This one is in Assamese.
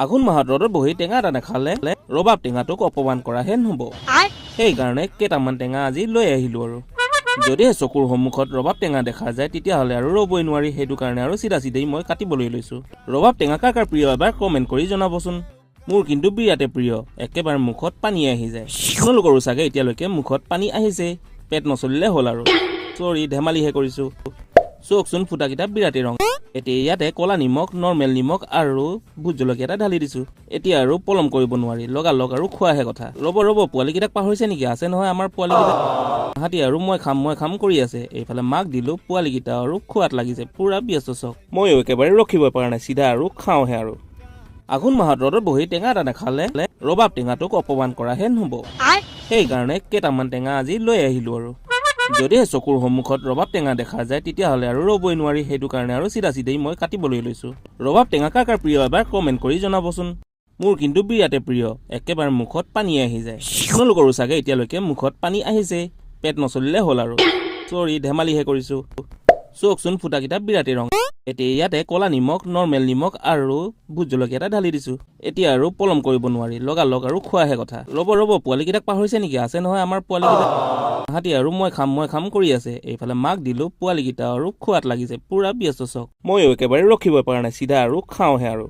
আঘোণ মাহত ৰ'দত বহি টেঙা এটা নাখালে ৰবাব টেঙাটোক অপমান কৰাহেন হ'ব। সেইকাৰণে কেইটামান টেঙা আজি লৈ আহিলোঁ। আৰু যদিহে চকুৰ সন্মুখত ৰবাব টেঙা দেখা যায়, তেতিয়াহ'লে আৰু ৰ'বই নোৱাৰি। সেইটো কাৰণে আৰু চিধা চিধি মই কাটিবলৈ লৈছোঁ। ৰবাব টেঙা কাৰ কাৰ প্ৰিয়, এবাৰ কমেণ্ট কৰি জনাবচোন। মোৰ কিন্তু বিৰাটে প্ৰিয়, একেবাৰে মুখত পানী আহি যায়। আপোনালোকৰো চাগে এতিয়ালৈকে মুখত পানী আহিছে। পেট নচলিলে হ'ল আৰু। চৰি, ধেমালিহে কৰিছোঁ। চাওকচোন, ফুটাকেইটা বিৰাটেই ৰং। এতিয়া ইয়াতে ক'লা নিমখ, নৰ্মেল নিমখ আৰু ভোট জলকীয়া এটা ঢালি দিছোঁ। এতিয়া আৰু পলম কৰিব নোৱাৰি, লগালগ আৰু খোৱাহে কথা। ৰ'ব ৰ'ব, পোৱালিকেইটাক পাহৰিছে নেকি? আছে নহয় আমাৰ পোৱালিকেইটা। তাহাঁতি আৰু মই খাম, মই খাম কৰি আছে। এইফালে মাক দিলোঁ, পোৱালিকেইটা আৰু খোৱাত লাগিছে, পূৰা ব্যস্ত চাওক। ময়ো একেবাৰে ৰখিব পৰা নাই, চিধা আৰু খাওঁহে। আৰু আঘোণ মাহত ৰ'দত বহি টেঙা এটা নাখালে ৰবাব টেঙাটোক অপমান কৰাহেন হ'ব। সেইকাৰণে কেইটামান টেঙা আজি লৈ আহিলোঁ। আৰু যদিহে চকুৰ সন্মুখত ৰবাব টেঙা দেখা যায়, তেতিয়াহ'লে আৰু ৰ'বই নোৱাৰি। সেইটো কাৰণে আৰু চিধা চিধি মই কাটিবলৈ লৈছোঁ। ৰবাব টেঙা কাৰ কাৰ প্ৰিয়, এবাৰ কমেণ্ট কৰি জনাবচোন। মোৰ কিন্তু বিৰাটে প্ৰিয়, একেবাৰে মুখত পানী আহি যায়। আপোনালোকৰো চাগে এতিয়ালৈকে মুখত পানী আহিছে। পেট নচলিলে হ'ল আৰু। চৰি, ধেমালিহে কৰিছোঁ। চাওকচোন, ফুটাকেইটা বিৰাটেই ৰং। এতিয়া ইয়াতে ক'লা নিমখ, নৰ্মেল নিমখ আৰু ভোট জলকীয়া এটা ঢালি দিছোঁ। এতিয়া আৰু পলম কৰিব নোৱাৰি, লগালগ আৰু খোৱাহে কথা। ৰ'ব ৰ'ব, পোৱালিকেইটাক পাহৰিছে নেকি? আছে নহয় আমাৰ পোৱালিকেইটা। তাহাঁতি আৰু মই খাম, মই খাম কৰি আছে। এইফালে মাক দিলোঁ, পোৱালিকেইটা আৰু খোৱাত লাগিছে, পূৰা ব্যস্ত চাওক। ময়ো একেবাৰে ৰখিব পৰা নাই, চিধা আৰু খাওঁহে। আৰু